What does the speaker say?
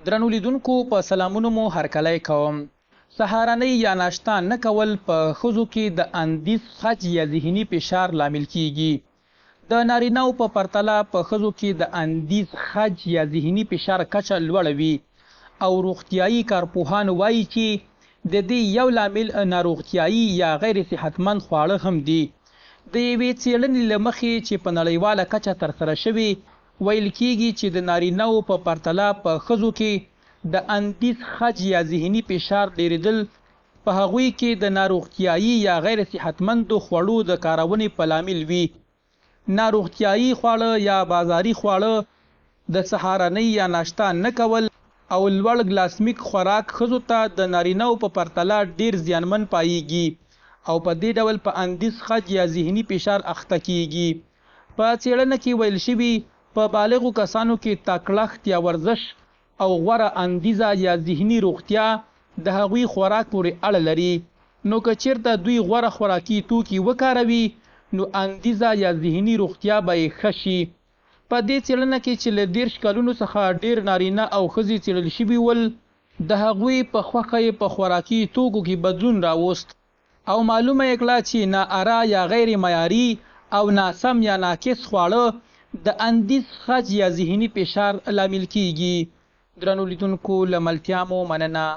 درنو لیدونکو په سلامونو مو هرکلی کوم. سهارنۍ یا ناشتا نه کول په ښځو کې د اندیز خج یا ذهني فشار لامل کیږي. د نارینهو په پرتله په ښځو کې د اندیز خج یا ذهني فشار کچه لوړه وي او روغتیايي کارپوهان وايي چې د دې یو لامل ناروغتیايي یا غیر صحتمند خواړه هم دي. د یوې څېړنې له مخې چې په نړیواله کچه ترسره شوې، ویل کیږي چې د نارینهو په پرتله په ښځو کې د اندیز خج یا ذهني فشار ډېرېدل په هغوی کې د ناروغتیايي یا غیر صحتمندو خوړو د کارونې په لامل وي. ناروغتیايي خواړه یا بازاري خواړه، د سهارنۍ یا ناشتا نه کول او لوړ ګلاسمیک خوراک ښځو ته د نارینهو په پرتله ډېر زیانمن پایېږي او په دې ډول په اندیز خج یا ذهني فشار اخته کیږي. په څېړنه کې ویل شوي، په بالغو کسانو کې تکړښت یا ورزش او غوره اندیزه یا ذهني روغتیا د هغوی خوراک پورې اړه لري، نو که چېرته دوی غوره خوراکي توکي وکاروي، نو اندیزه یا ذهني روغتیا به یې ښه شي. په دې څېړنه کې چې له 30 کلونو څخه ډېر نارینه او ښځې څېړل شوي ول، د هغوی په خوښه یې په خوراکي توکو کې بدلون راوست او معلومه یې کړه چې نا اره یا غیر معیاري او ناسم یا ناقص خواړه د اندیز خج یا ذهني فشار لامل کیږي. درنو لیدونکو له ملتیا مو مننه.